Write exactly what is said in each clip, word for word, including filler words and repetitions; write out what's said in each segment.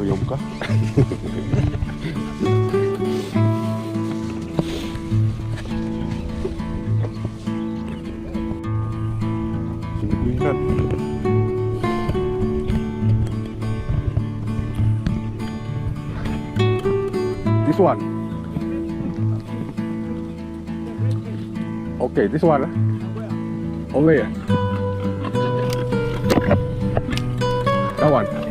Yomka. This one. Okay, this one. Over here. That one.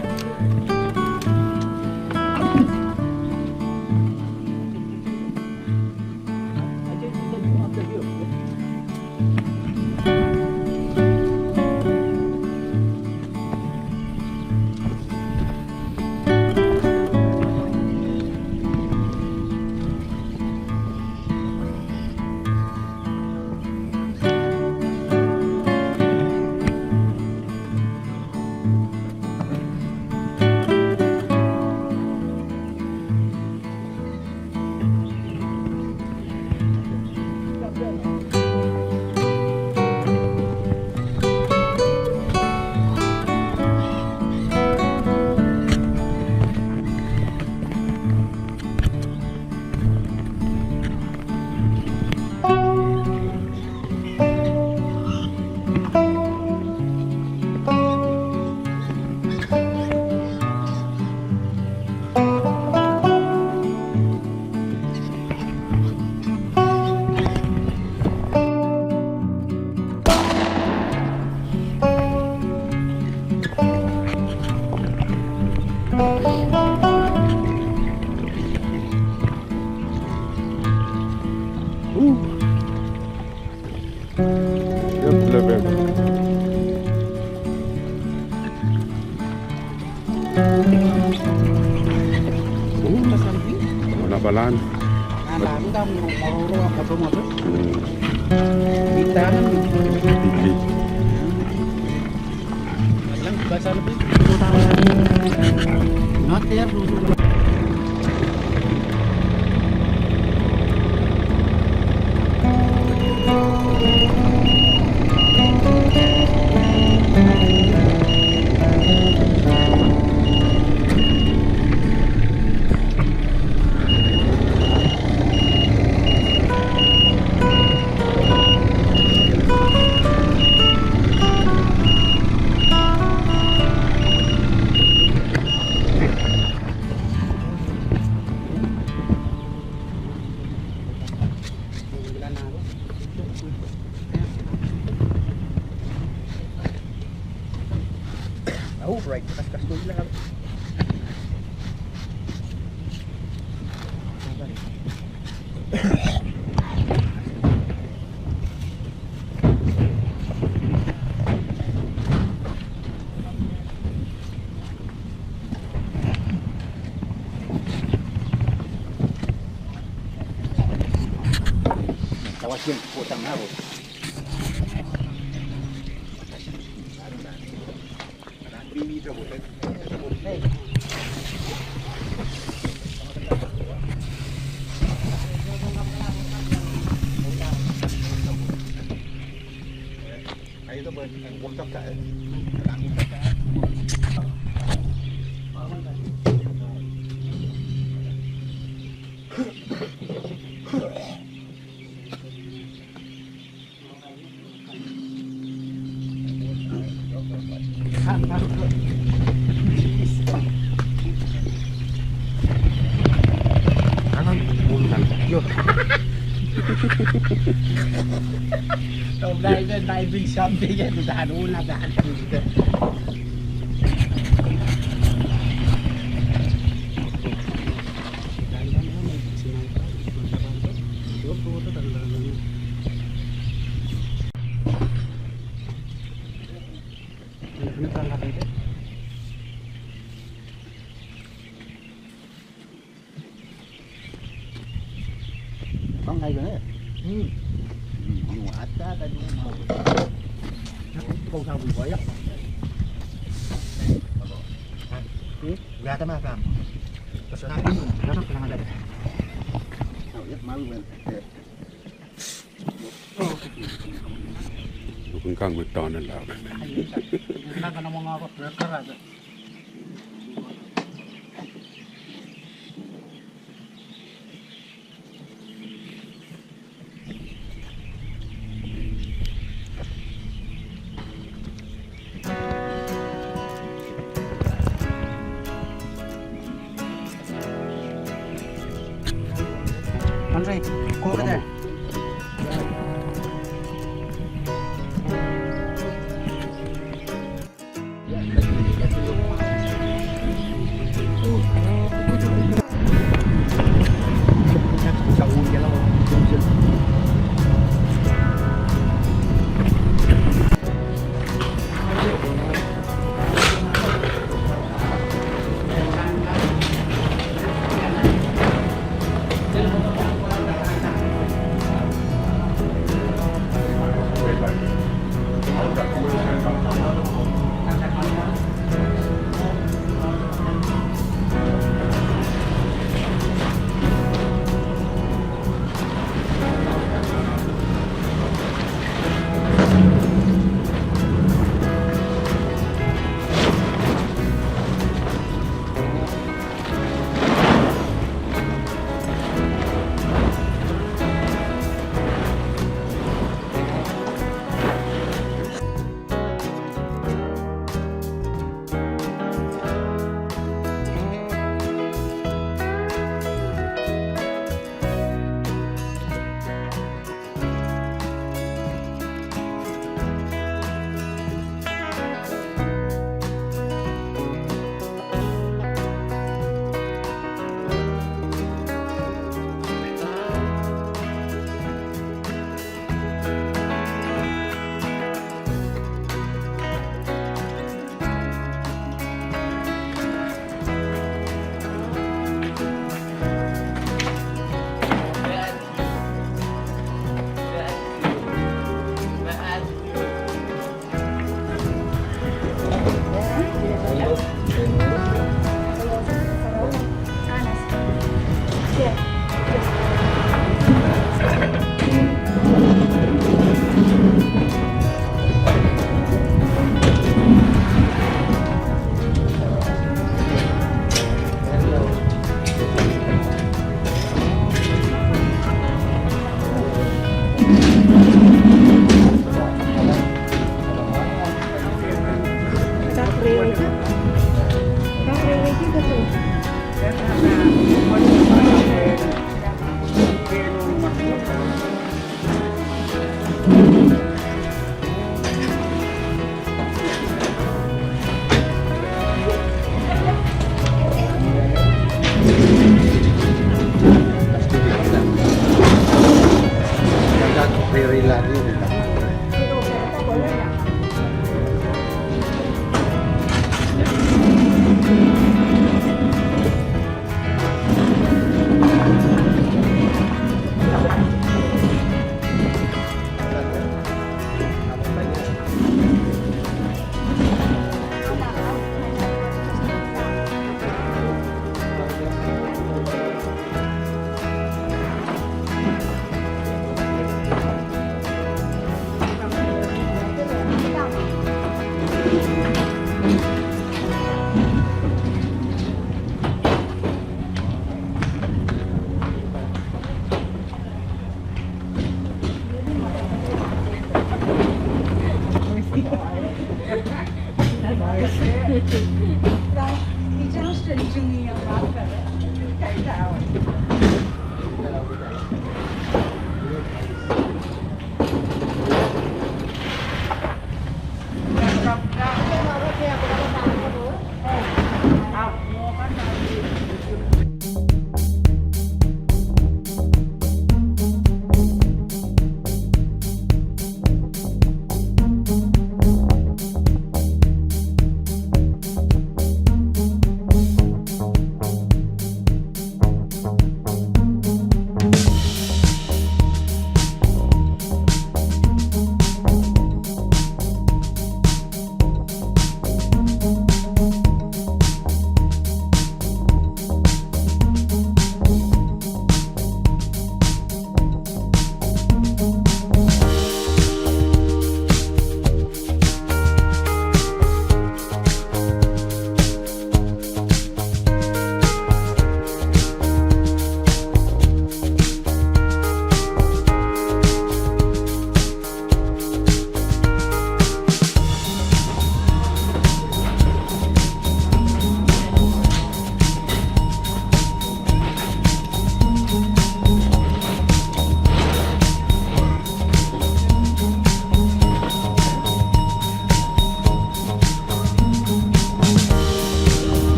Andre, go over there.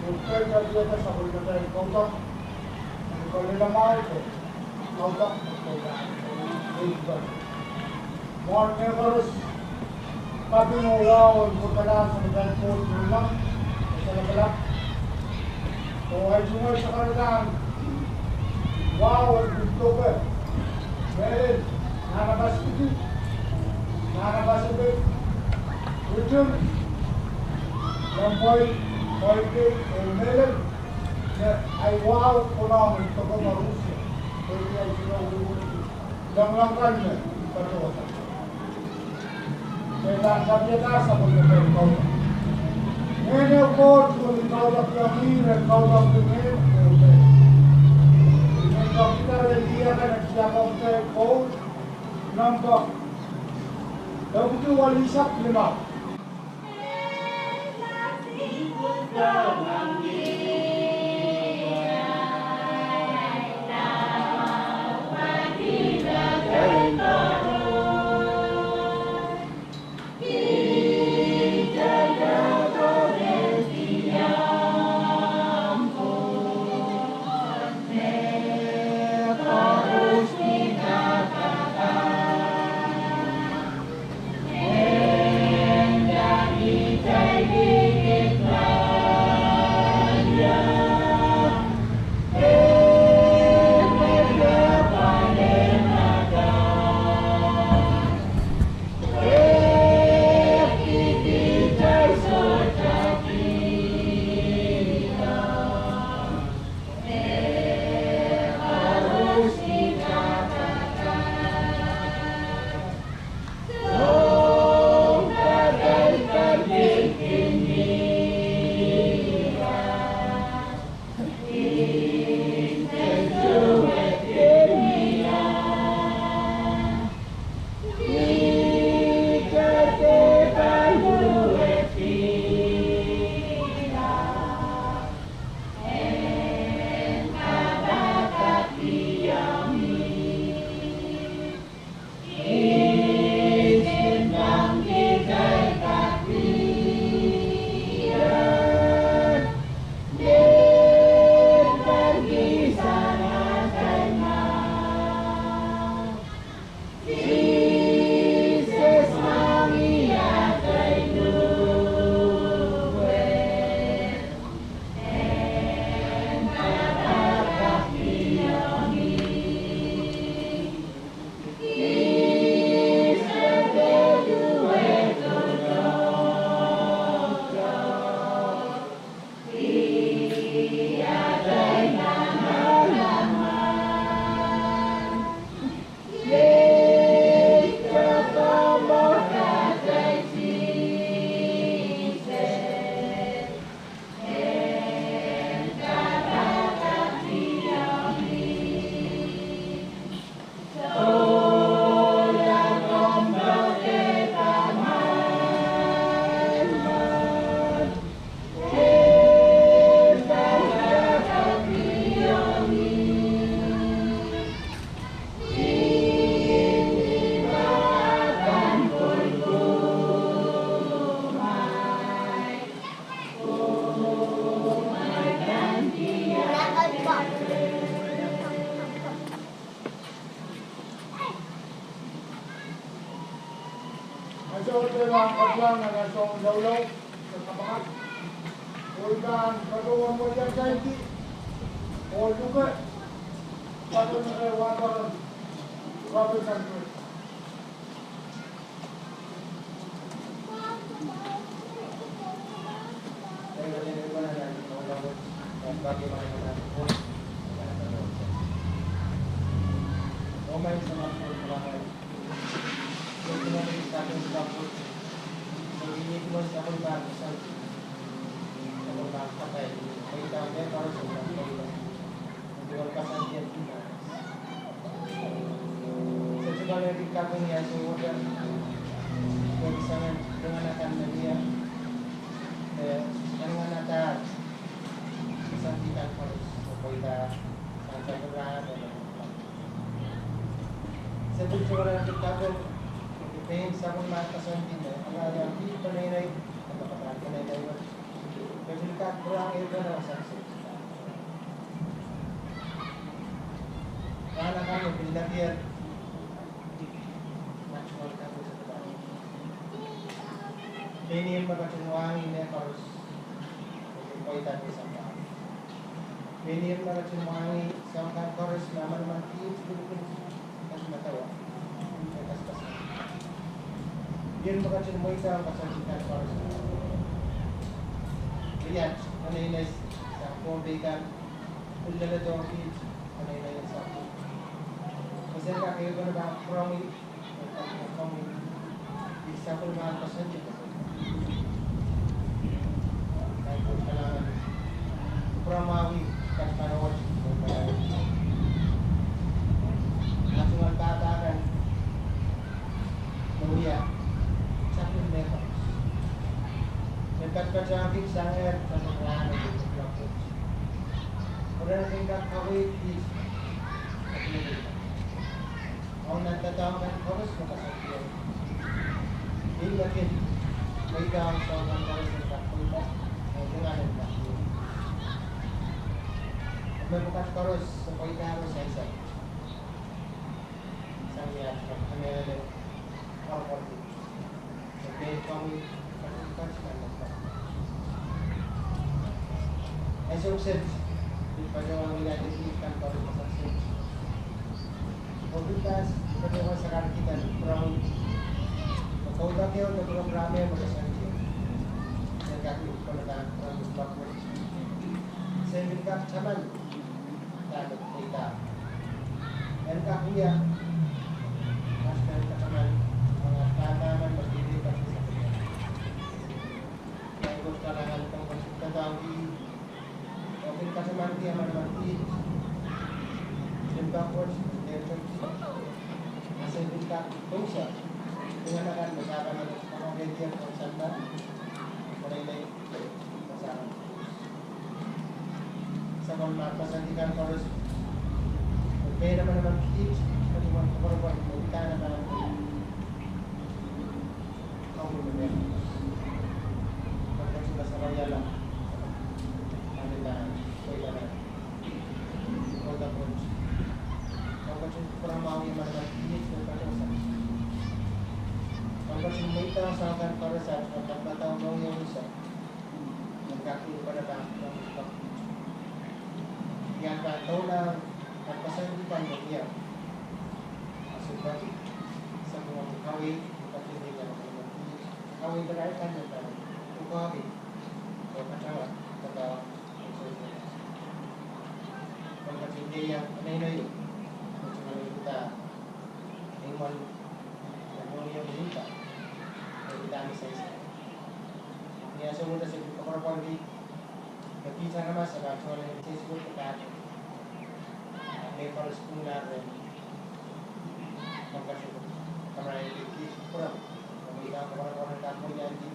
Ukpei kapiada sapwellimatail kaudok, en kalilamwahu de kaudok, kaudok. Mwohn mehkoaros, kaping oh wahu en pwuralahng sapwellimatail Koht Nanleng, Sapwellime, oh ahi tungoal sakaralahng wahu en pil doke mehlel nan Pasifiki, nan Pasifiki Rim, nan pwehl, pwehl kei, oh mehlel, me ahi wahu konehng en doke koaros, pwehl kei, ahi tungoal longlang kan me patohda. Pwe pahn kapiada sapwellimatail kaudok. Ngehn ehu Koht me kin kaudok iang ih, re kaudok iang ih, re. Ih me kapiada re lih akan en tiahk ong kitail koul, nempe ehu isuh lima. Ansou te pahn kapwang nan ansou loulou, kapakap. Oi pahn kapwang mwohn wia sainki, oh luke, kapwang mwohn wia sainki. Se pil tungoal en pil kaping, pein sapwellimomwi koasoandi me anahne pil peneinei, me pahn peneinei wet, me pil kak pwurehng ehu wasa. Rahn akan me pil lekier, ma tungoal kaping. Pein Ih me ketin mwahngih mehkoaros, me pweida me sampah. Pein Ih me ketin mwahngih soahng kan koaros me manaman kiht, lipilipil, kasukuhl, medewe, me kasukasukuhl. Ih me ketin mweidohng koasoandi kan koaros. Iet, peneinei sang Pohnpei kan, pil leledohng kiht, peneinei sang. Pwe sen kak ehu me pahn pwurehng ih, Ong nan doadoahk kan koaros me koasoandi. Ih me kin pweida soahng kan koaros en kak pweida, oh lingan en kak pweida. Me pwukat koaros, se pweida koaros sansal. Sang ni at kak kamehlele, koaros. Ansou kiset, pil patohwan United Youth kan koaros me koasoandi. Oh pil pas, patohwan sakarki kan pwurehng. Kouda ke on program me koasoandi. Sen kak pil patohwan pwurehng. Sen pil kak taman. Dahme pweida. En kak wia, mas men kataman, mengahn pahn taman, mas wia pahn taman. Nan koaros kalahngan, koaros kataman, koaros kataman, wia manaman, limpoak wet, limpoak. Mas en kak pwungsa, dengan akan, mas akan, mas akan, wia pwungsa, mana ilai. Sapwellime koasoandi kan koaros, me pein manaman kiht, me ni mehn koapworopwor, me uhdahn pahn, koapworopwor me mehn. Koapworopwor me sapweiala, me pahn, pahn. Koapworopwor. Koapworopwor pwurehng manaman kiht, me pahn. Koapworopwor mweidohng soahng kan koaros, me pahn, pahn, pahn, pahn, pahn. Ni kak ni pahn pahn pahn pahn. Ni pahn doula, pahn koasoandi kan me wia. Asu pahn, sapwellime kawei, pahn ni pahn pahn. Kawei pahn kan me pahn. Pwukoa pil. Pwukoa pil. Ia, nei nei. Kutungani kita. Nei mon. Nei mon ia kita. Nei kita ni sains. Ni aso kita seki kokoropon di. Kepit aramas akan soangen sains kita. Nei koaros pun lare. Maka seki. Kamera ini kis kurang. Kami kita kokoropon kita pun yang di.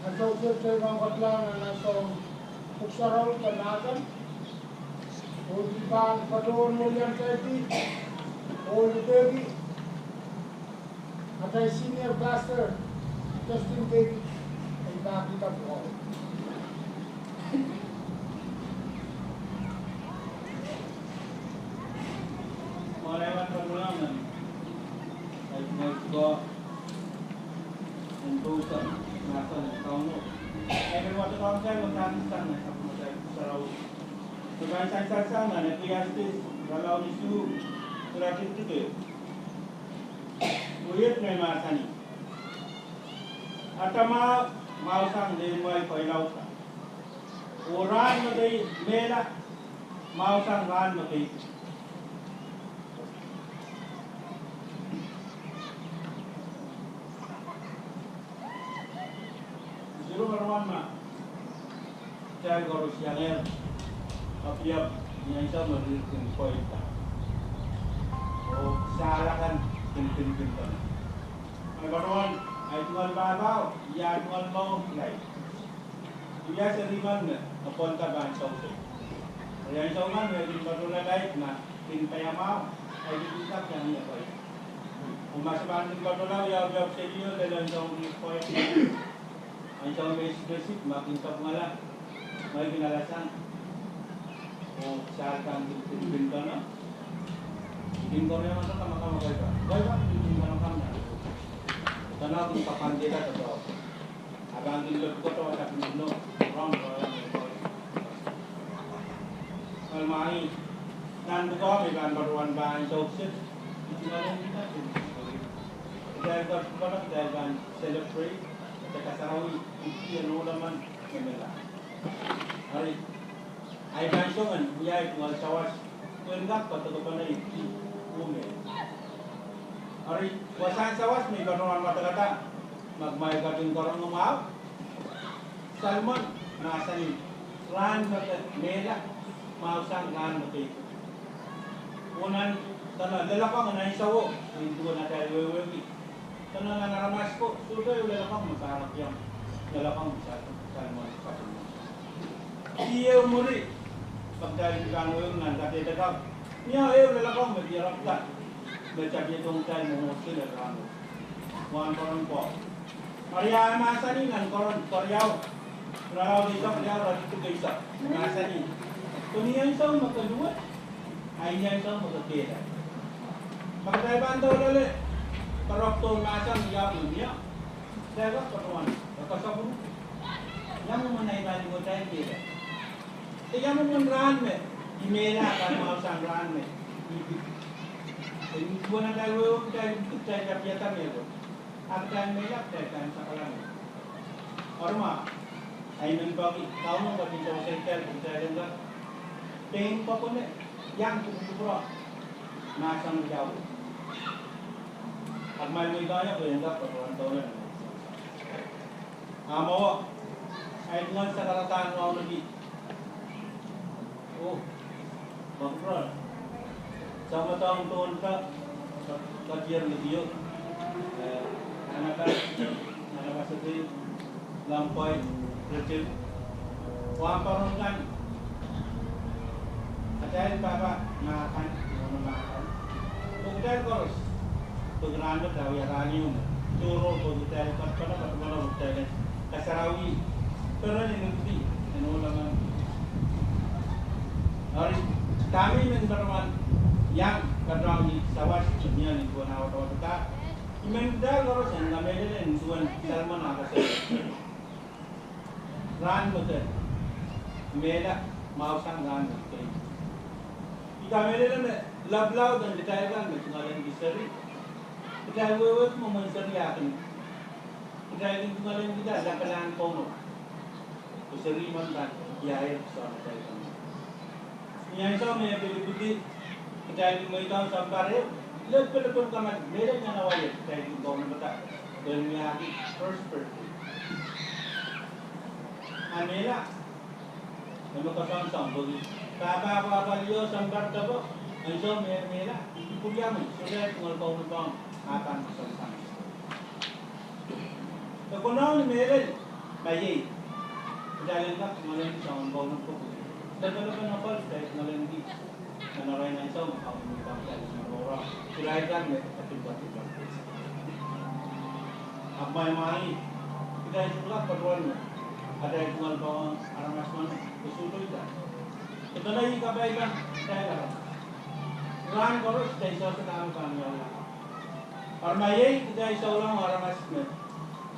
Ansou sehse nan kotlahng nan ansou pwuhk sarawi kan mahsen. Oh I pahn patohwan welian kaidi, oh I peki atail senior pastor, Justin David, en pahn pil patohwan. Mwoalen patohwan, ai, mwoalen ko, en pwuhk sarawi, mahsen en Kauno. Ai, me wata kong sai, wata ni sang, ai, sapwellimatail sarawi. Pwuhk sarawi sang, sang, sang, nan Ecclesiastes, irelaud isuh, iretikitik ehu. Wiepe me mahsanih: Ata mwahu, mwahu sang lehmwail koilaud kan. Oh rahn me kei mehla, mwahu sang rahn me kei. Siro maraman ma. Kitail koaros iangehr apiap ni ansou me rir kin koilaud. Oh sahl akan kin kin kin kan. Ai patohwan, ai tungoal pahpao, ia tungoal mour, ia. Ia seri kan me, a pwon ka pahn sousou. Ia ansou kan me, kin patohla ia, na, kin paiamwahu, ai kin kin kak ia ni apai. Oh ma se pahn kin patohla, ia, ia, seri o, lel ansou ni apai. Ansou me spesifik, ma kin kapingala, ma kin alasang. Oh sahl kan kin, kin, kin kan. Kin korea masa kamakam, kamakam, kamakam, kin, kin kamakam na. Tana kin kapandela tana. Abang kin lo koto sa kin no, rong, rong, rong. Kal mai, nan buka me pahn patohwan pahn sohte. Iti malen kita kin. Kita kan, kita kan celebrate, kita kasarawi, iti en olaman, memela. Ari, ai pahn soangen, ia tungoal sawas, pwehn kak patohwan pahn iti, ume. Ari, wasahn sawas me patohwan patohkada, ma kumwail ketin karonge mwahu, Solomon mahsanih, rahn me kei mehla, mwahu sang rahn me kei. Oh nan, tana lelakong nan ansou, nin duwen atail wehwehki. Tana nan aramas ko, sohte ehu lelakong me pahn apiong, lelakong me Solomon, Solomon. Ih ehu mwuri, pahn kitail pahn wehwehki nan kadehdehda. Ni ehu lelakong me diarapda, me tapihong kitail mwomwohdiso lel rahnwet. Wahnpoaron Pohl. Maria e mahsanih nan Korint keriau, irelaud eisek riau, iretikitik eisek. Mahsanih, pwe ni ansou me ke luwet, a ni ansou me ke kehlail. Ma kitail pahn doulahng, karak doh mahsanih ia mwomwen ia. Kitail kak patohwan, e kasapwung. Ia mwomwen ei pahn luwet, ei kehlail. Ia mwomwen rahn me, I mehla, pahn mwahu sang rahn me, I pid. Eri duwen atail wehwehki, kitail pid, kitail tapiada mehkot. Atail mehla, kitail pahn sakala me. Arama, ai men peki, Kauno ketin sewese kitail, kitail en kak pein kapwunod, iang kupwukupwur, mahsen iau. Ahpw ma I men kak, pein kak patohwan doula. Ahmw mwahu, ai tungoal sakaradahn wauneki. Oh, ma kupwuramwail. Samataun tohnda, ka, katiar liki o. Eh, Anapa, Anapa Sete, Lampoi, Richard. Wahnpoaron kan. Atail pahpa, ma kan, ma kan. Pwe kitail koaros. Pwe rahn wet a wia rahn ieu me. Tohrohr pwe kitail patohwan, patohwan, patohwan, pwe kitail kasarawi. Peren en ipwidi, en olaman. Dahme I men patohwan iang patohwan ni sawas me mie ni duwen ah wadawad da. I men kitail koaros en kamehlele ni duwen sermon ah kasari. Rahn me ke mehla, mwahusang rahn me ke keidi. I kamehlele me laplaud en kitail kan me tungoalenki seri, kitail wehwehki mwomwen seri akan. Kitail kin tungoalenkihda lapalahn Kauno. Pwe seri men pahn iaier soangen atail kan. Ni ansou me e pil ipwidi, kitail kin mweidohng sampah reh, lepin lepin kamat, mehlel nan awa iet, kitail kin kaunopada, pwe en wiahki first birthday. A mehla, e me koasoansoang pwehki pahpa ko apwalih oh sampah depe, ansou me e mehla, I pwuriamwei, sohte tungoal kaunopohng ah pahn koasoan sang. E konehng ni mehlel, ma iei, kitail en kak tungoalenki soangen kaunopohng. Lepelepen apwal kitail tungoalenki. Nan arail ansou me Kauno mi pahn kitail momour, kitail kan me e pil pahn pil pahn. Ahpw ma I mwahngih, kitail sohte kak patohwan me atail tungoal pahn aramas men, e sohte ih kan. Kitail ih kapai kan, kitail aramas. Rahn koaros kitail sohte kak pahn iang. Eri ma iei kitail souleng aramas me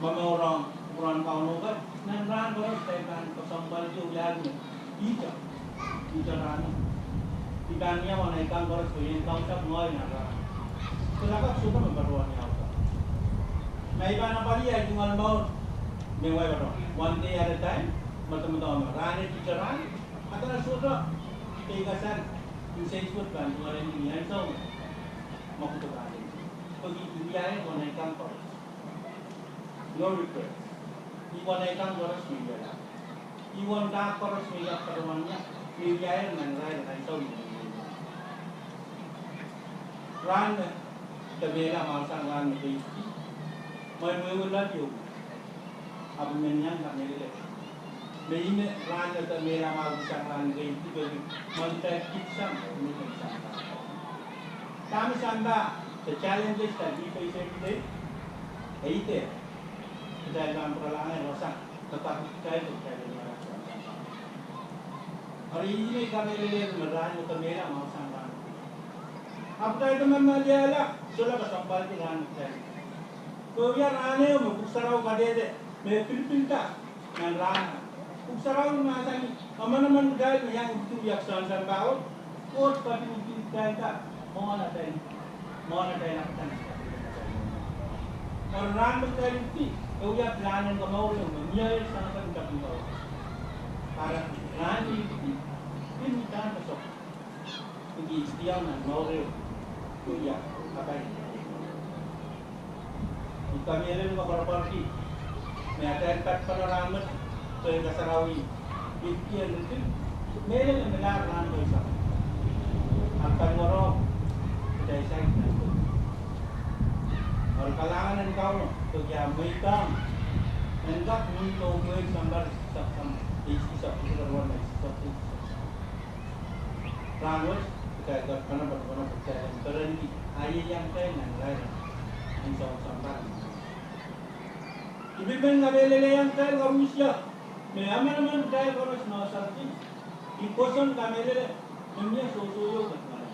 momourong kupwuren Kauno kan, nan rahn koaros kitail pahn kesempwalki wiahla me ihte, ihte rahno. I pahn wia wan ei kan koaros pwe I en kausapw ngehi nan rahno. Sohte kak sohte me patohwan iang. Ma I pahn apwalih ahi tungoal mour, me wai patohwan one day at a time, medemedewe me rahn e ihte rahno, a dahme sohte, kei kasal, I seisohte pahn tungoal ni ansou me mwekid pahn. Pwe I wiahier wan ei kan koaros. No regret. I wan ei kan koaros me I wiahla. I wan dahk koaros me I kak patohwan wia, me I wiahier nan irair en ansou me I wiahier. Rahn me ke mehla, mwahusang rahn me ke keidi. Mwein wehwe loal ieu. Ahpw I men iang kamehlele me ih me rahn me ke mehla, mwahusang rahn me ke keidi, pwehki mwein kitail kihsang, I men kihsang. Dahme sampah, the challenges that we face every day, e ih de, kitail pahn pwuralahng wasahn, kitail, kitail, kitail. Eri I men kamehlele me rahn me ke mehla, mwahusang rahn. Ahpw kitail de me maliala, sohla kesempwalki rahn me kitail. Pwe wia rahn ehu me Pwuhk Sarawi kadehde, me pilipilda nan rahno. Pwuhk Sarawi mahsanih, emenemen kitail me iang ipwidi wia soangen sampah wet, Koht ketin ipwidi kitailda mwohn atail, mwohn atail lapalap. Eri rahn me kitail ipwidi, e wia pilahn en komour ehu me mie sang kan tapin komour. Eri rahn me ipwidi, pil ni dahn kesempwal. Pwehki I pil iang nan mour ehu, pwe I a kapai. I kamehlele me pwarapwarki me atail patpene rahn met, pwe kasarawi, I pil iang ipwidi, mehlel me melahr rahn wet sang. Ahpw paliwaro, kitail saik nan ko. Eri kalahngan en Kauno, pwehki e mweidohng en kak mweidohng pwe sampah, sampah, e sisap, e sisap, e sisap. Rahn wet, kitail kak pahn, pahn, pahn, kitail en perenki, a ieiang kitail nan irair en soangen sampah. I pil men kamehlele iang kitail karuhsie, me emenemen kitail koaros me sarawi, I pwoson kamehlele, me mie sohso ieu me kitail.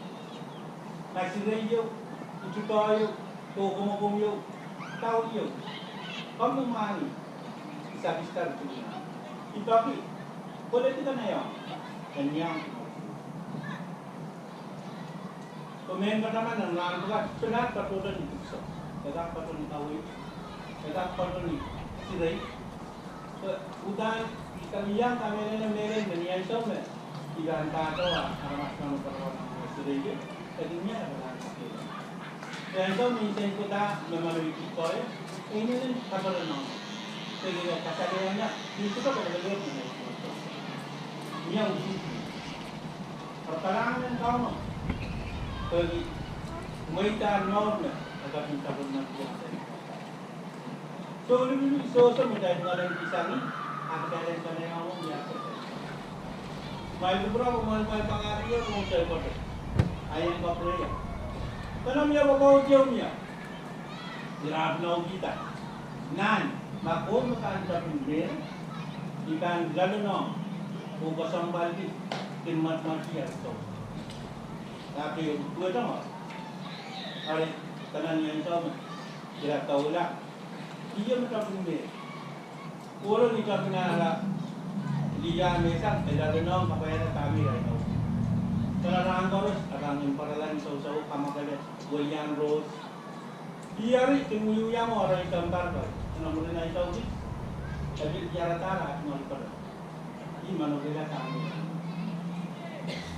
Ma sirei ieu, itudo ieu, kokomokom ieu, daul ieu. Komw mwahngih, I sapwistar tunia. I peki, koledi kan iang, en iang. Pwe mehn kataman en rahn pwukat, sohla patohdo ni dipwisou, e kak patohdo ni kaweid, e kak patohdo ni sirei. Pwe uhdahn I iang kamehlele mehlel me ni ansou me I pahn pahtou, aramas men patohwan sirei, e kin mie pahn sirei. Ni ansou me I seiloakada me manaman I pil koahiek, e inenen kaperenohng. Pwe I kasalehiong, I sohte patohwan mie uhdahn. Eri kalahngan en Kauno, pwehki mweidahn mour me e ketin sapwellime. Soh, lipilipil sohso me kitail tungoalenki sang, a kitail en kanahieng ia. Ma I kupwure pwe mwein kitail pahn kak ie, mwein kitail pahn ie. Ahi en kupwure ia. Kanahieng ia pwe Koht ieu mie. Ira pil inoukihda. Nan, ma Koht me pahn tapin mehlel, I pahn loalloale, oh kesempwalki, kin madamadau ia soh. Ahpw duwehte mwo. Ari, kanan ni ansou me ira kaula. Ih me tapin me. Ohlo ni tapin ara. Lih me sang, ira lenohng kapwaiada dahme ira inou. Kala rahn koaros, ara ngehn pwarala ni sousou, kamwakele, William Rose. Ih ari, kin wiewia mwo ara i sounpar pai. Kena mwurin ansou kis. Eri iara tara at ngehn pwarala. Ih manokehla dahme.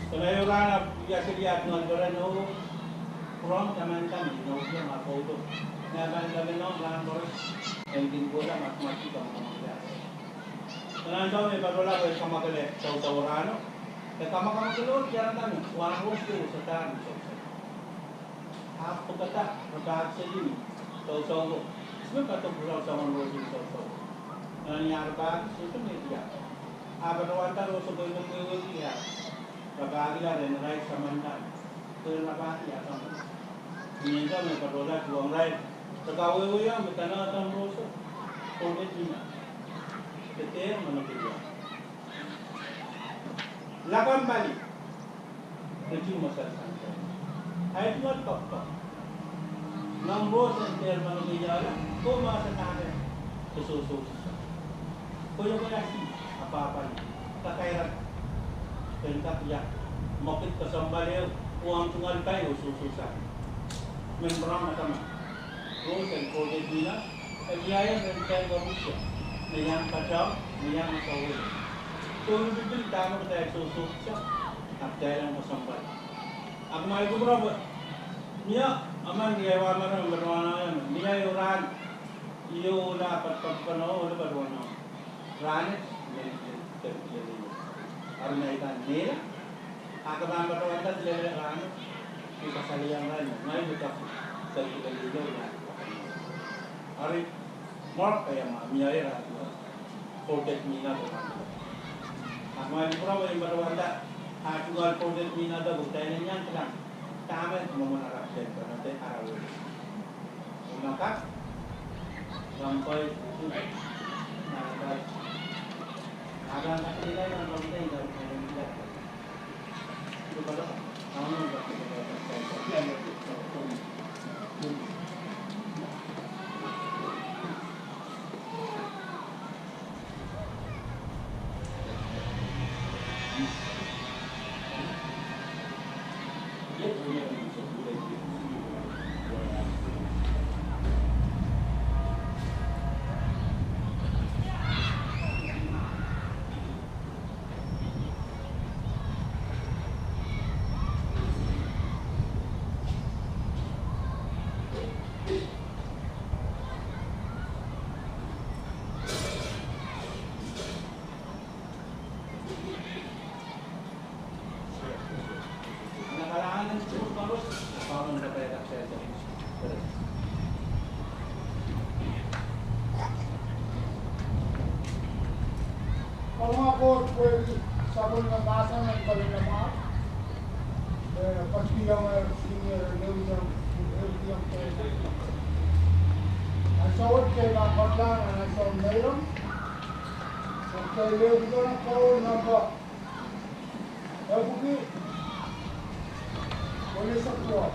Kena ehu rahn ahpw ia seli at ngehn pwarala no. From taman taman no ia ma photo. Ni a pahn taman no rahn koaros. En kin kohla ma ma ki kamakamakla. Kena ansou me patohla pwe kamwakele sousou rahno. E kamakamakelo iara taman. Wahn Rose ke wasa dahme sousou. Ahpw pwukada, rapahki seli ni sousou ko. Sime patohla soangen Rose ni sousou. Nan ia rapahki, sohte me ia. Ahpw patohwanda Rose ko ine pwehki ia. Rapahkila rehn irail samanda. Pwe rapahki ia samanda. Ni ansou me patohla tuhwong irail. Re kawehwehiong me dene dahme Rose. Kolgate mina. Dehr manokehla. Lakapw pali. Reti masal sang. Ahi tungoal pahpa. Nan Rose en dehr manokehla, ko ma sang nahte. Ke sohsohsang. Ko ia ko ia si, apwahpwal. Kakaira. Ken kak ia. Mwekid kesempwal ehu, oh ahmw tungoal pai oh sohsohsang. Men pwurehng ataman. Rose en Kolgate mina, e mie ren kitail koaros, me iang patehng, me iang sohwei. Sohte pil dahme kitail sohsohsang, ahpw kitail en kesempwal. Ahpw ma I kupwure pwe, mie, emen mie wa mara, mara wa na, mie ehu rahn, ih ohla pat, pat, pat, ohla pat wa na. Rahn, me, me, me, me, me. Ari me I pahn mie, ahpw ke pahn patohwanda lelehng rahno, I kasalehiong irail me, ngehi me taku, seri lelehng irail. Ari, mwo, kei ma, mie rahn, Kolgate mina de rahno. Ahpw ma I kupwure pwe I patohwanda, ah tungoal Kolgate mina de, kitail en iang kilang. Dahme, mwomwen ara kitail, pahn de ara wei. Maka, rampai, nakai. Akan kak nilai rampai, rampai. Kalahngan ko pwehki sapwellime mahsen en kalolamwahu. Eh, patohwanohng senior, eh, lehwiong, eh, lehwiong, eh. Ansou wet kitail pahn patohwanohng ansou me iang. Kitail lehwiong ko namba. Epwiki welisek duwau.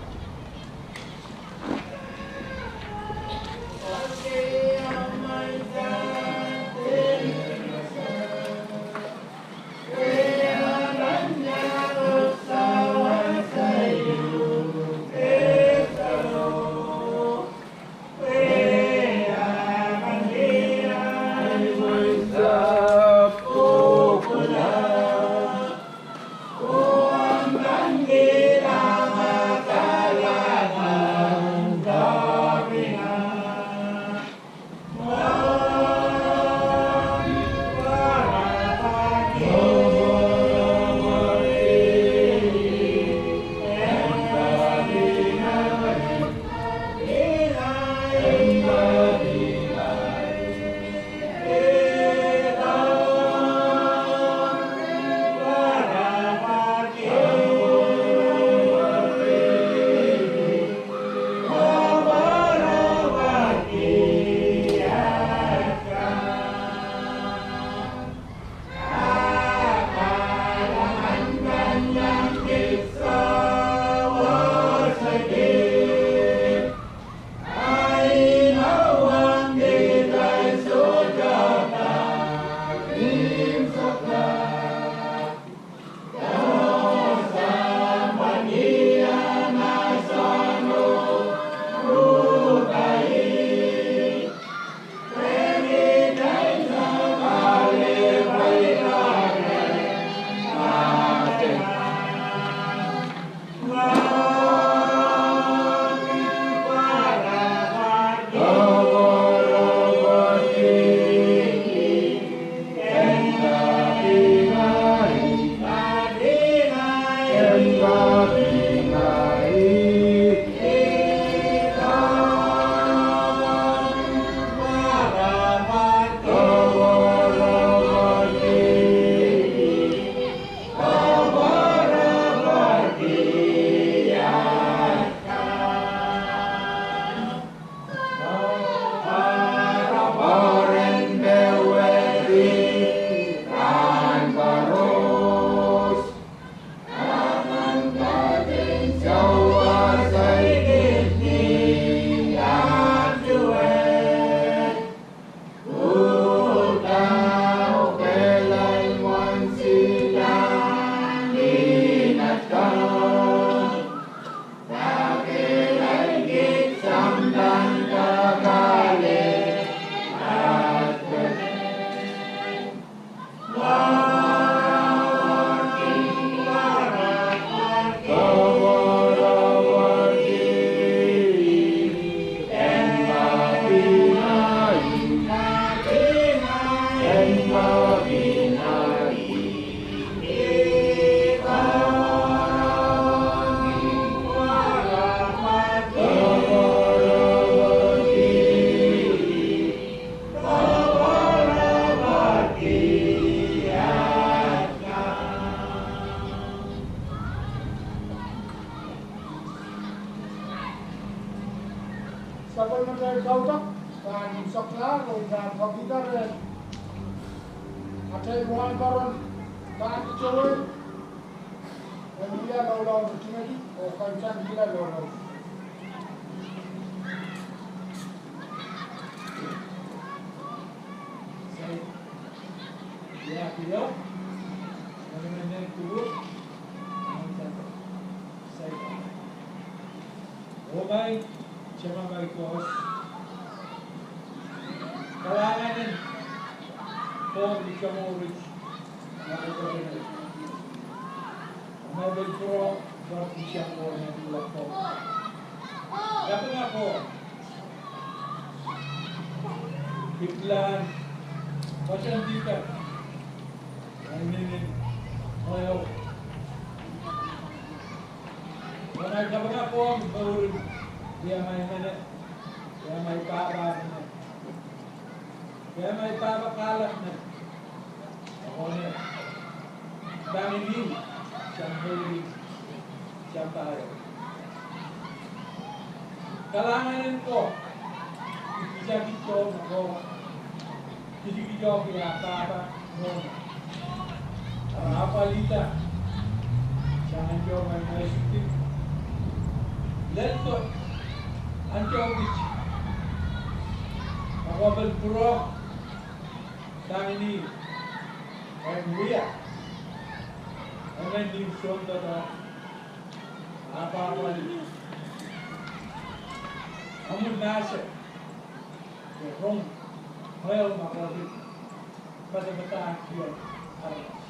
Sapwellimatail kaudok pahn soklahr oh pahn kapikare atail wahnpoaron pahn towei en wia loulou ritingedi oh kaimwisekla loulou. Sai, ia kiyo, nanemennen kuku, nanen sante. Sai, oh maing Tamamai Koht, kalahngan en komwi, Koht, me pwurehng amai pil pwurehng, Koht, ni siang ko ne pil pwurehng. Kapinga ko, pil pilahn pwoson dihpek, inenen, oh, oh. Amai kapinga ko, mouren, wia amai mehne, wia amai pahpa mehne, wia amai pahpa kahlap mehne. Ahpw ne, pahn ih sang mouri, sang pahieu. Kalahngan en Koht, kitail kitail ko, kitail kitail ko pahpa mwohn. Ara apwalihda sang ahnsou me maisukdi, lel ko, ahnsou kit, ahpw pil pwurehng sang ni, en wia, emen ni sounpata, apwalih, amwi mahsen, de rong, hel ma koasoia, padapadahkiong aramas.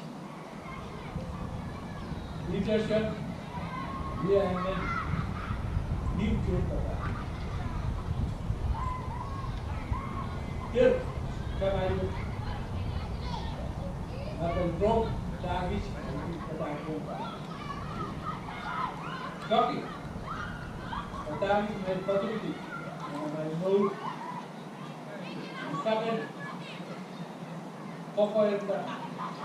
Leadership, wia emen ni sounpata. Dir, kamaiu, ma pil rong, dahkis, padahkiong. Koki, padahkis me padahkihdi, amai mour, kapen, kokoirda,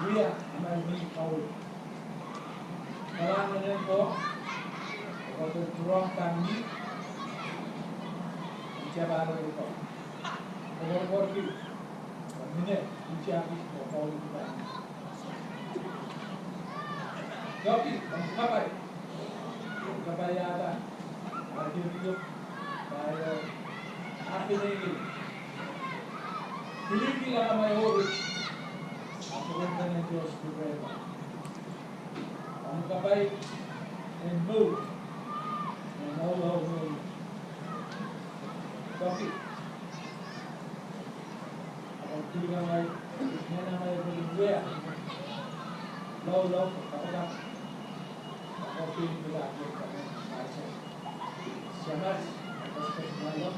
wia amai mehn kaul. Kalahngan en Koht, oh pil pwurehng sang ni, ni siang pahieu ko. Kokoirki, mine, ni siang kis ko, kaul ko pahn. Koki, pahn kapai. Kapaiada, ah, dihpw, pahieu, ah, pilingki. Pilingki laka mai orit. Ah, pwurehng en Koht pwurehng. Pahn kapai en mour. En mour, mour, mour. Koki. Ahpw pil kamai, mehn amai pil wia. Loulou, kapakap. Ahpw pil pil ahpw pil kamai. Samat, ahpw pil kamai.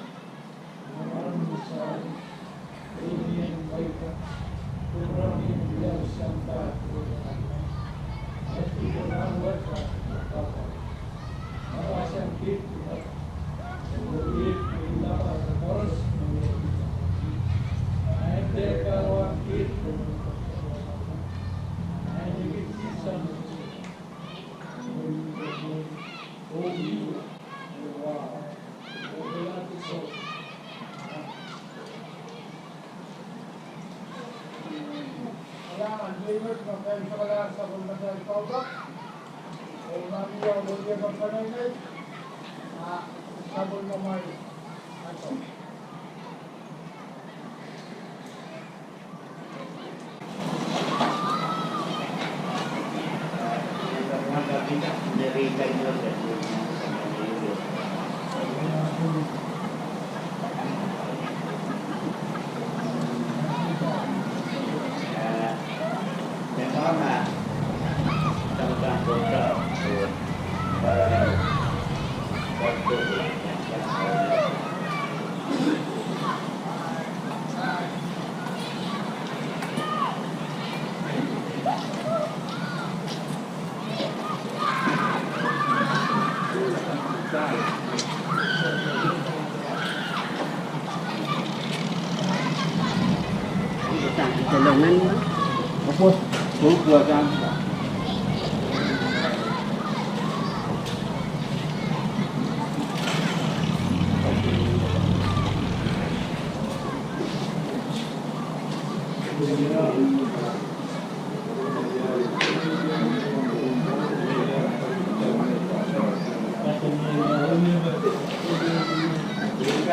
Kalahngan en Koht me pahn soklahr sapwellimatail kaudok. Oh ma mie wiepe peneinei, ah, sapwellimamwail kaudok.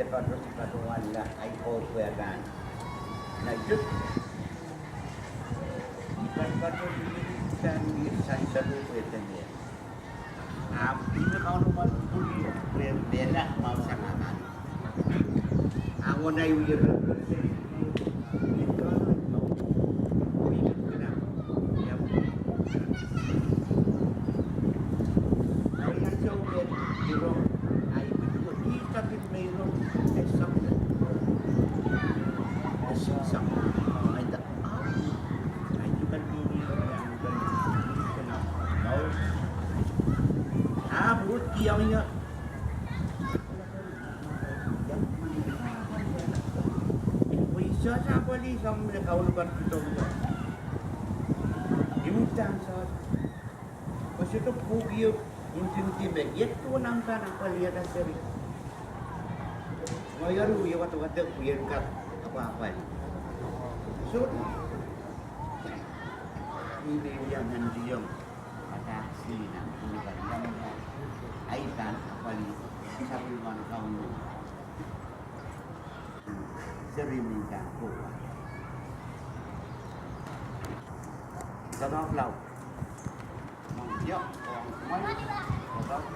Patohwan la ahi koasoia pahn na ituk. I patopato lili sang ni sansalohpwe dene. Ahpw ih me Kauno mwahu pwurehng pwe mehla mwahu sang akan. Ahpw wona I wie rerrese. Ahpw kiong ia. Pwe I sohte apwalih sang me Kauno patopato. I uhdahn sohte. Pwe sohte pwuhk ieu ntingdi me iet duwen ahmw pahn apwalihada seri. Ngehi eri wie wadawad pwe I en kak apwapwalih. Sohte. Ih me I wia nantiong. Ata sina, pwuhk kan, ahi pahn apwalih sapwellimen Kauno. Seri me I pahn kohwei. Doadoahk laud. Ia, doadoahk.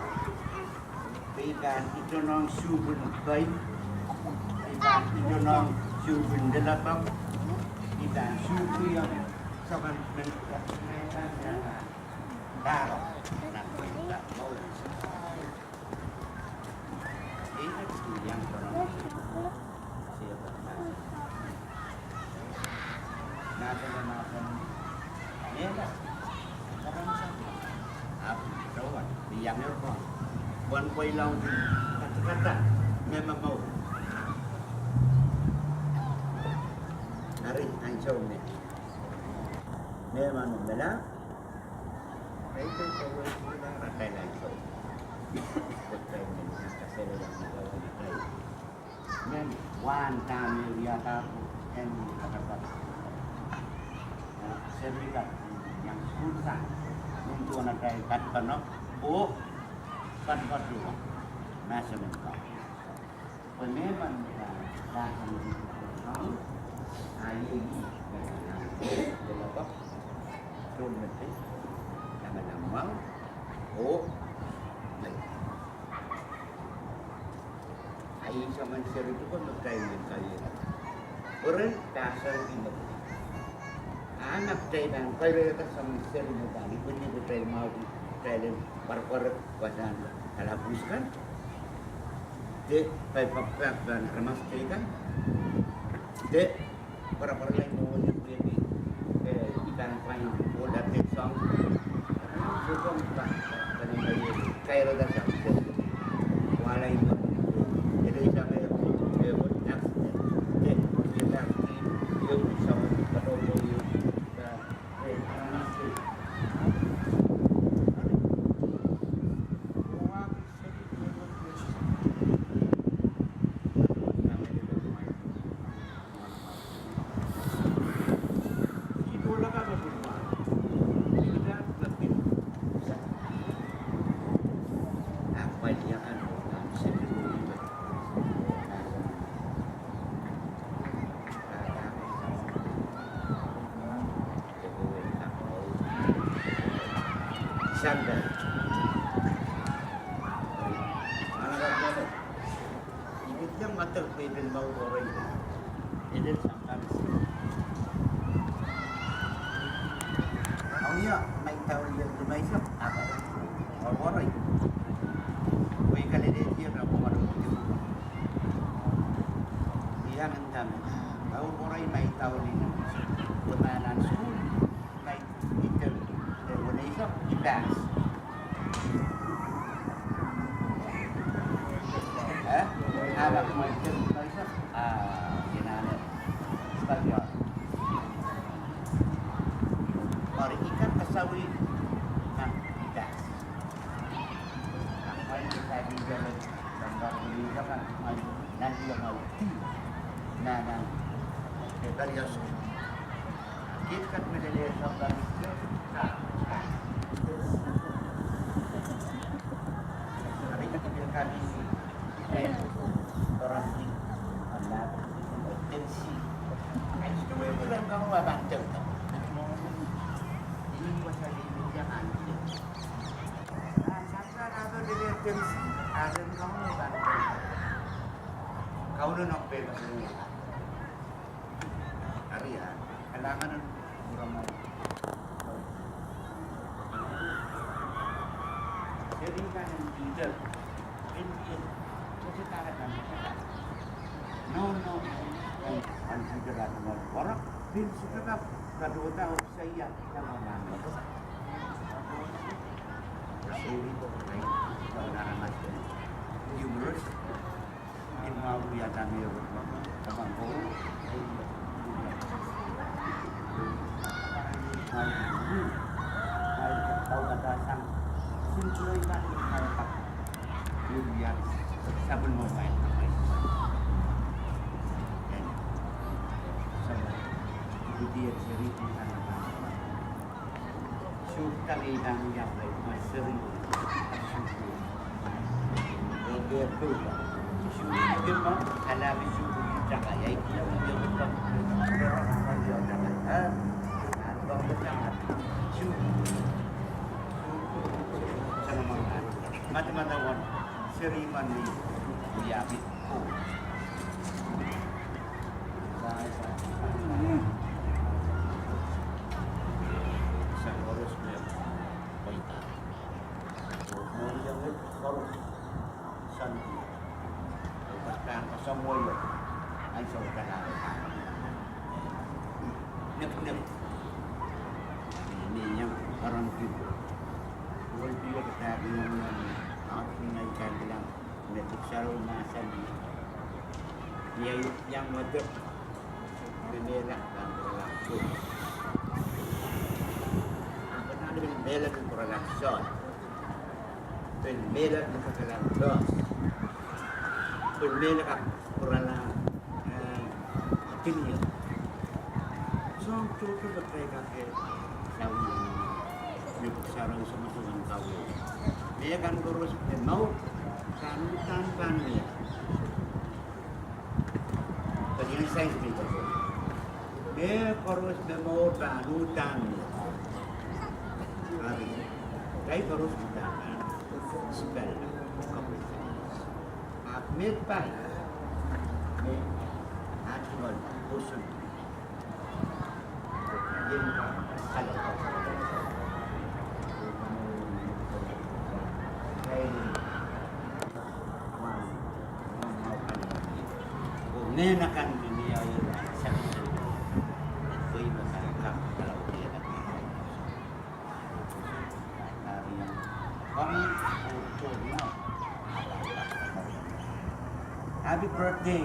Pwe I pahn itonong suhpwin kei. I pahn itonong suhpwin lelapwang. I pahn suhpwia soangen men. Dahro. Nan mou. Wan pweilong katikada me mamauk. Ari ansou me me mamauk mela. Mehn wahn dahme wiahda ko en katapat. Seri kat iang sukuhl sang, nin duwen atail katapanok oh katapat duwen mahsen en Kauno. Pwe me pahn, ah, mahsen en Kauno, ah, iei, ah, develop, tohnmetei, lamalam mwahu, oh, me. Ahi soangen seri duwen me kitail men kaiehda. Pwehn pahsan kin me. Ah, ma kitail pahn kaiehda soangen seri me pahn ipwidi kitail mwahu, kitail en pwarpwarek wasahn kalapwuhs kan. De, pai pakpak pahn aramas kei kan. De, pwarapwaralahr mwohni pwehki, eh, I pahn pwain ohlda de soang. Soang pahn, pahn, pahn, pahn, kairada soang. Wahla I pahn, ele I pahn, eh, accident. De, I pahn, eh, soang, pahn, pahn, eh, pahn, Sangkar. Mana kak mana. Ini dia mata pwehki mau orang. Ini sangkar. Au ia, mai taun ia, mai sap, apa? Orang. Pwehki lelehdi, apa orang. Ia nang dahme. Mau orang mai taun ini. Pwehki nan sukuhl. Mai item, eh, wene iso, I pass. Eh? Ahpw ma item, ma iso, ah, inane. Spaghetti. Eri I kak kasawih, nan I pass. Nan I pass. Nan I pass. Eri, Kauno nohk pil. Eri, kalahngan en Kuramah. Seri kan en Peter. En, en, no, no. En, en Peter a teman warak, pil sukada, kadoda, oh, saia, sama nan. Seri, humorous. Madamadau wan seri mani wiawi. Nek, nek. Ni, ni iang karon ki. Wol pil kitail iang, iang, ah, ni iang iang. Me Pwuhk Sarawi mahsanih, ni iang wadek, me mehla pahn pwurala Koht. Pwurala, pil mehla pil pwurala Sohn. Pil mehla pil kakala Los. Pil mehla kak pwurala, eh, Kiniel. Soahng tohto me kitail kak sawih, me Pwuhk Sarawi sohte men kawehwe. Me kan koaros me mour pahn uhdahn pahn mie. Pwehki science me koaros. Me koaros me mour pahn uhdahn mie. Eri, kitail koaros uhdahn pahn spell. Ahpw me pahn, me article portion. Happy birthday.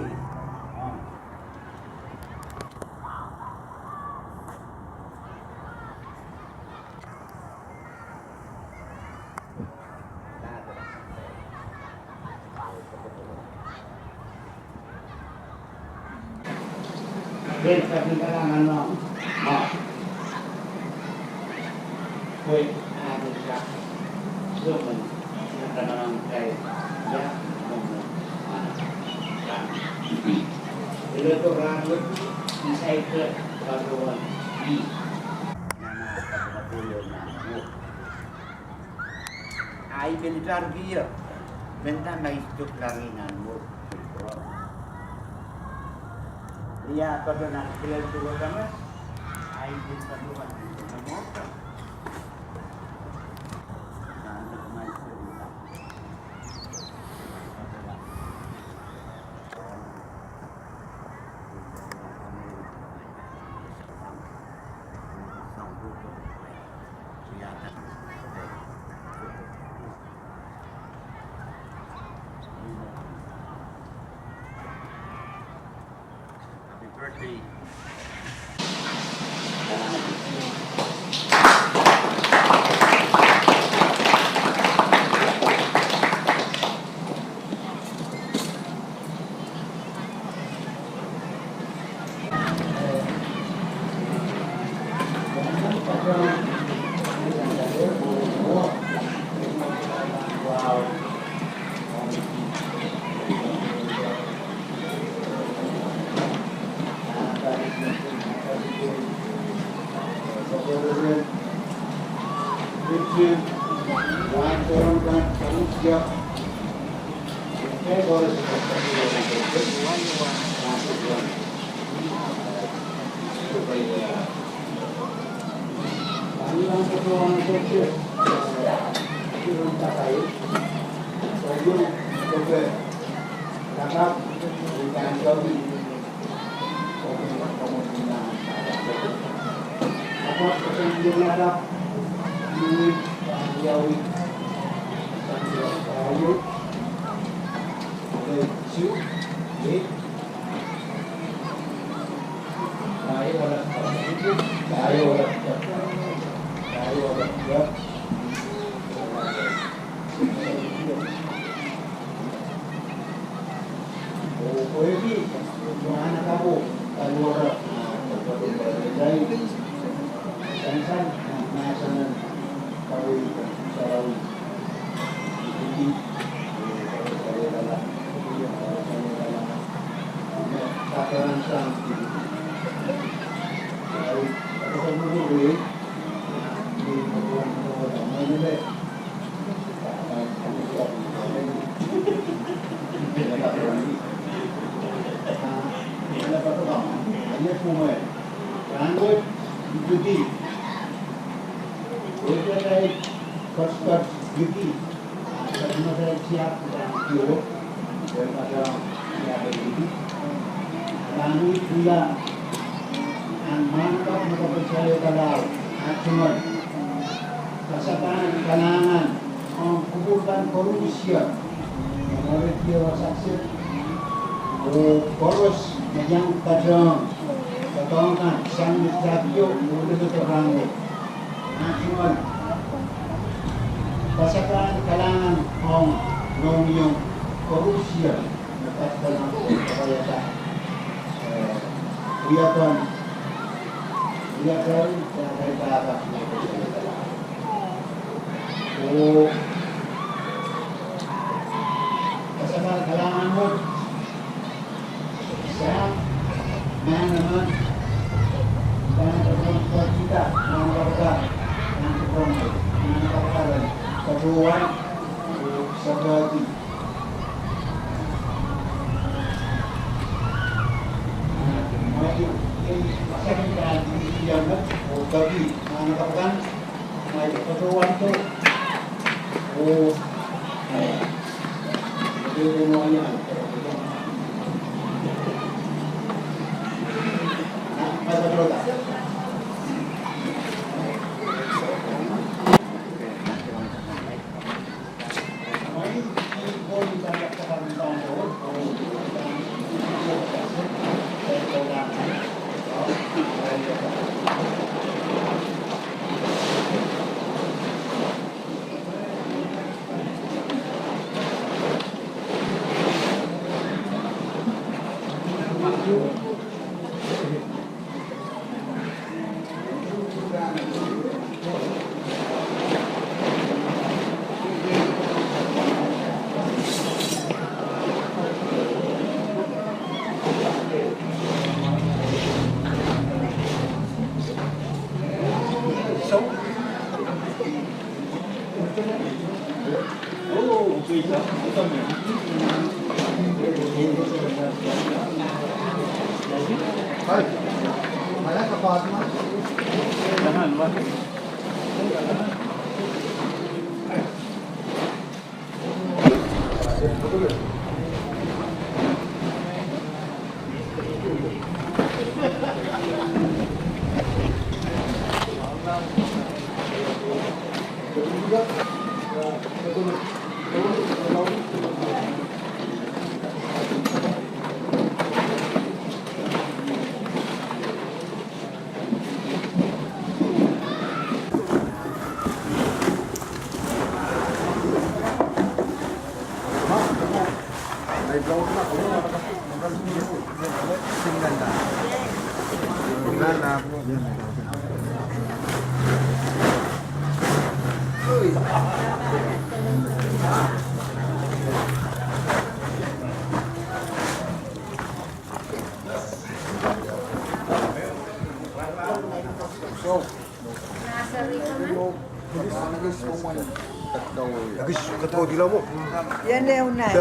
Ahi pil tarkier, mendahte ma I sohte kilang nan mour. Ia, patohwan kilel tuhwong kan, ahi pil patohwan nan mour. Happy birthday. Kasapahl kalahngan ong kupwur kan koarusie, me mwohn radio wasa kiset, oh koaros me iang patohwan patohwan sang ni tapio oh limpoak rahnwet. Ahpw kasapahl kalahngan ong nohno koarusie me patohwan kapaiada, eh, wia kan, wia kan, wia kan, oh kasapahl kalahngan wet sang manaman, manaman, manaman, manaman, patohwan, oh sapwadi. Ekis katail kihla mwo. Ia ne unai.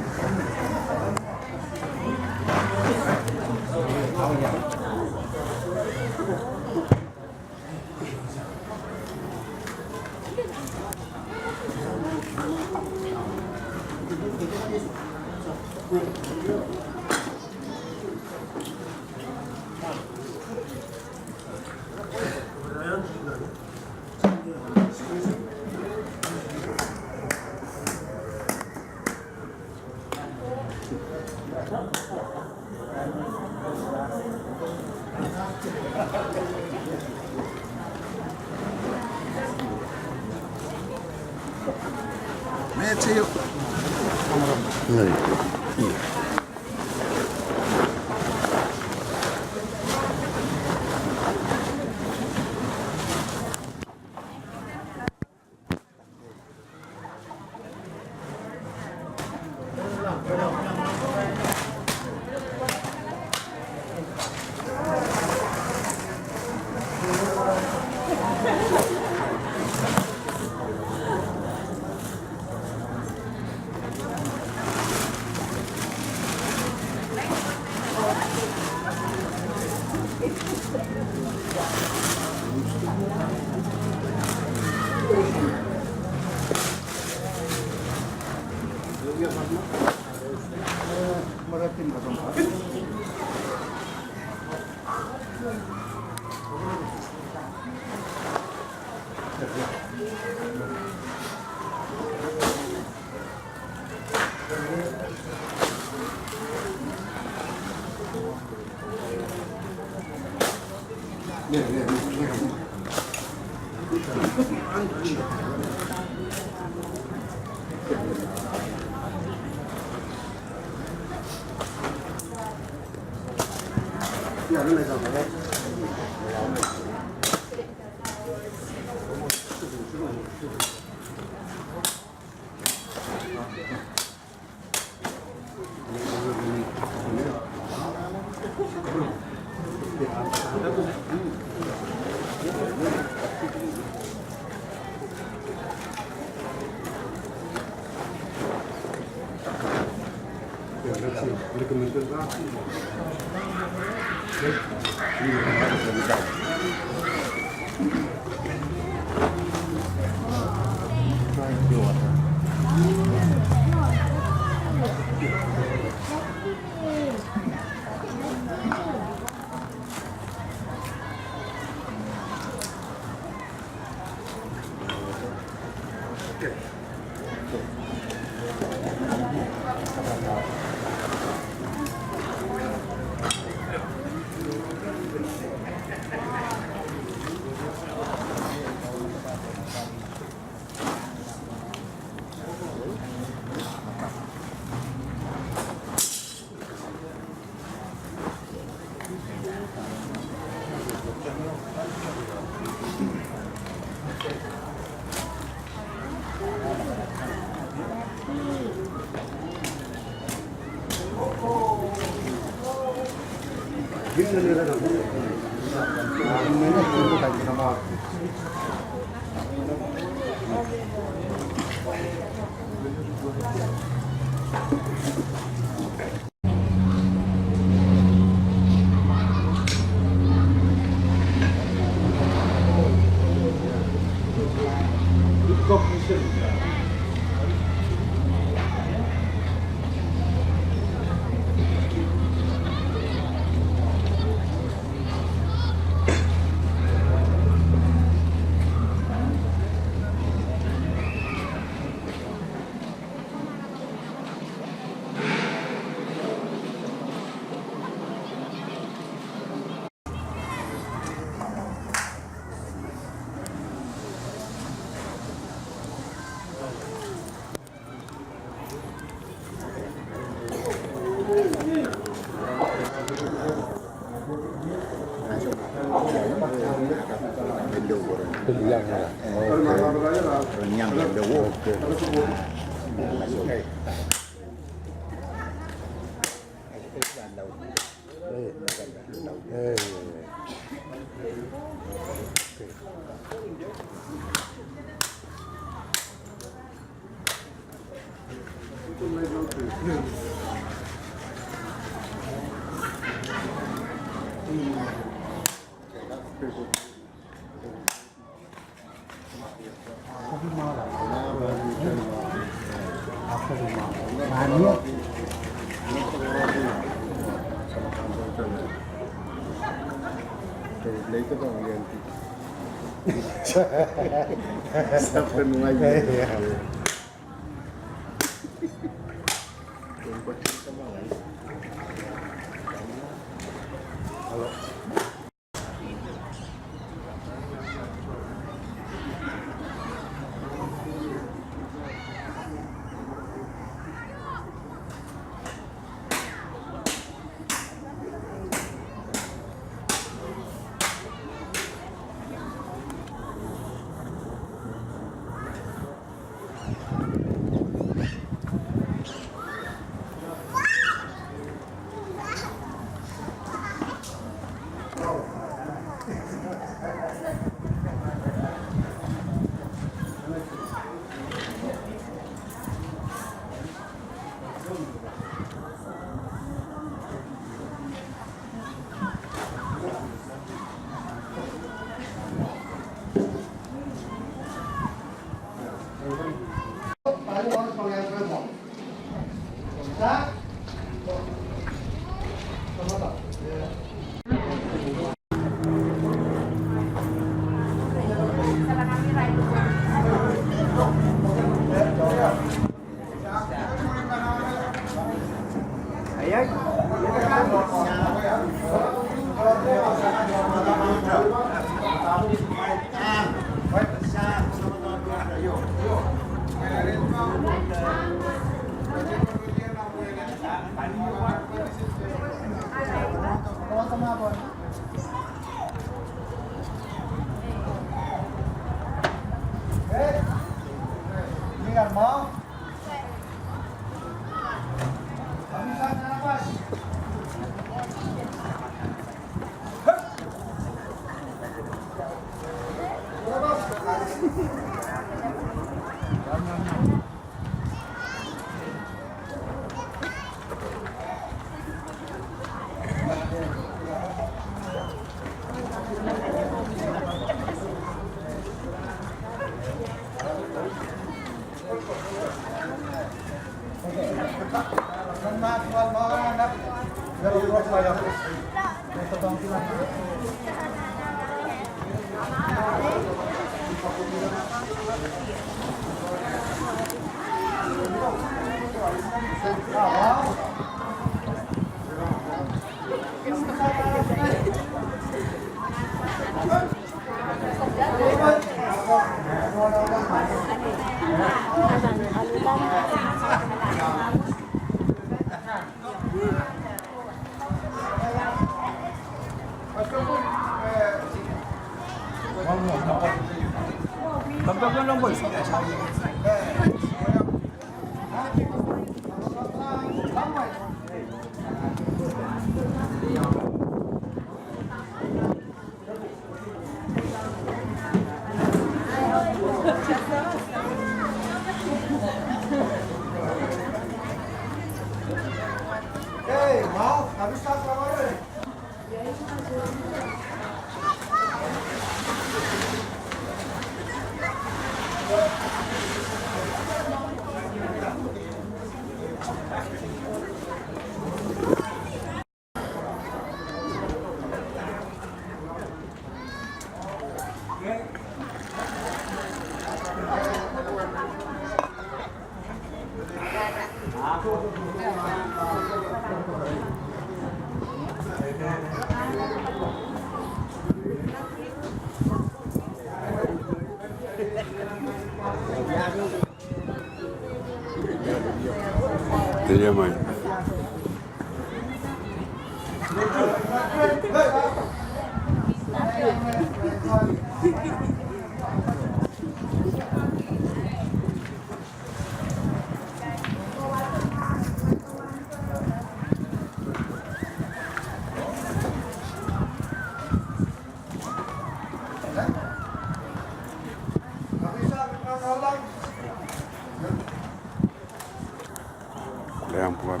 Koleang pwukat.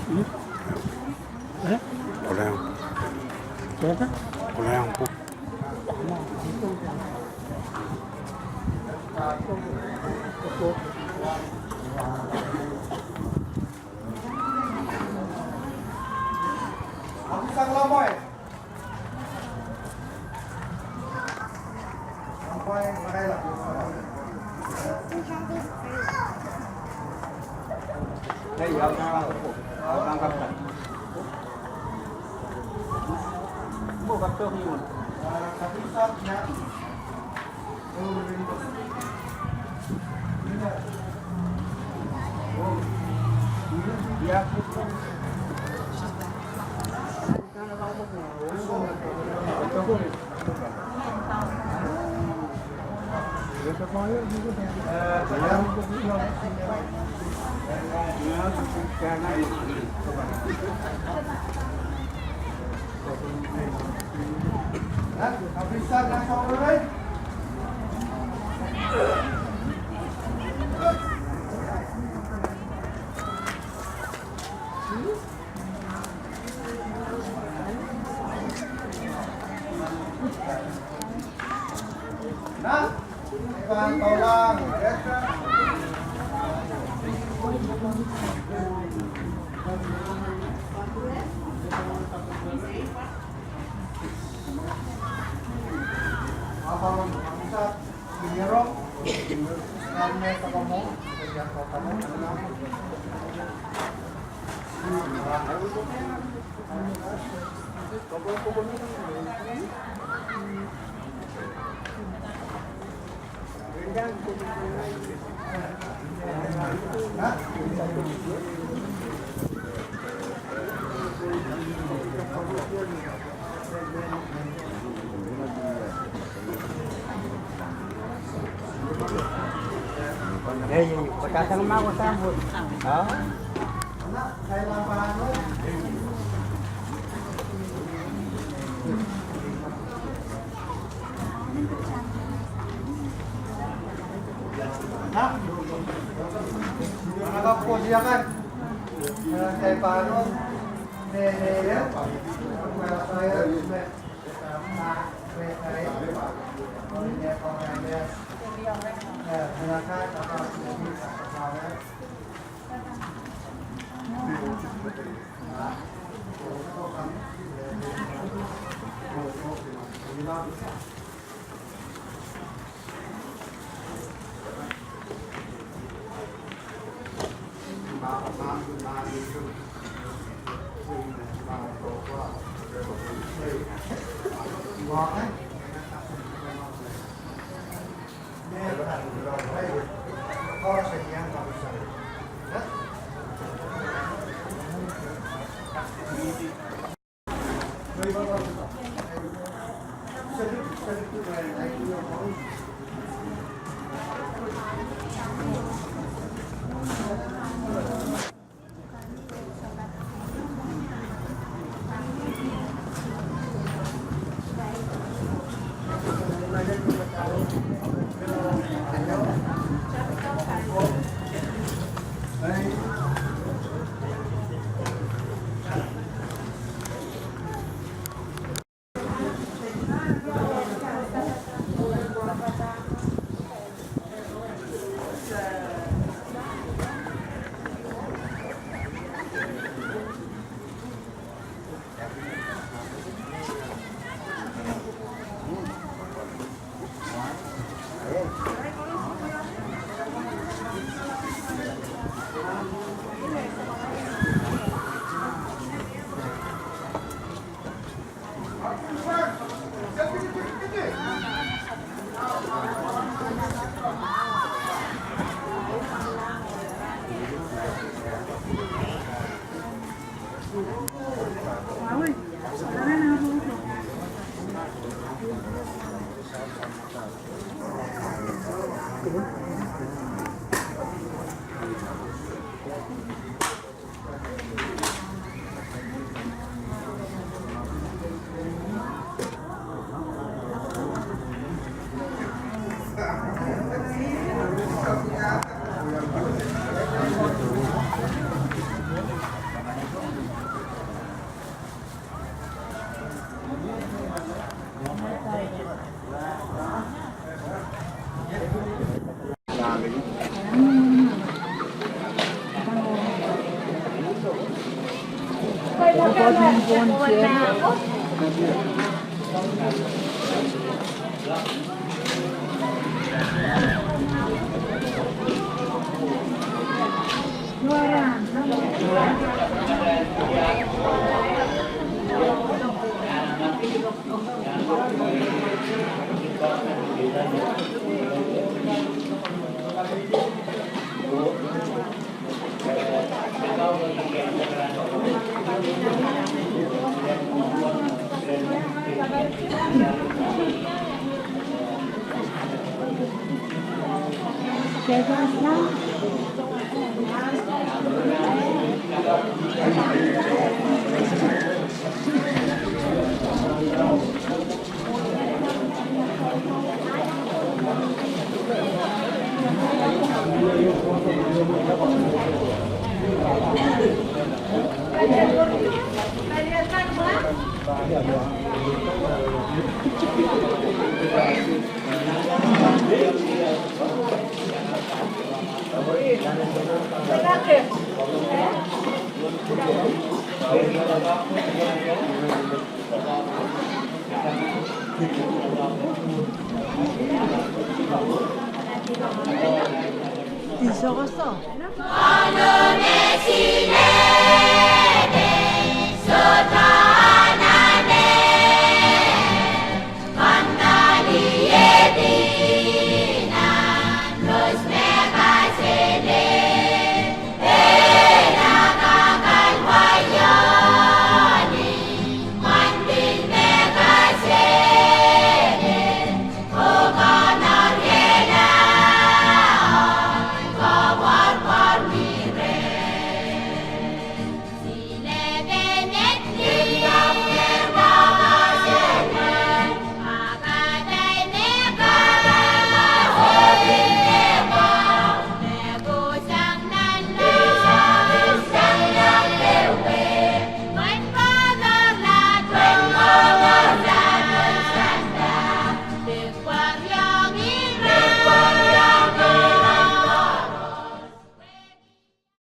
Hmm? Eh? Koleang. Koleang? Koleang pwukat. Isokoso.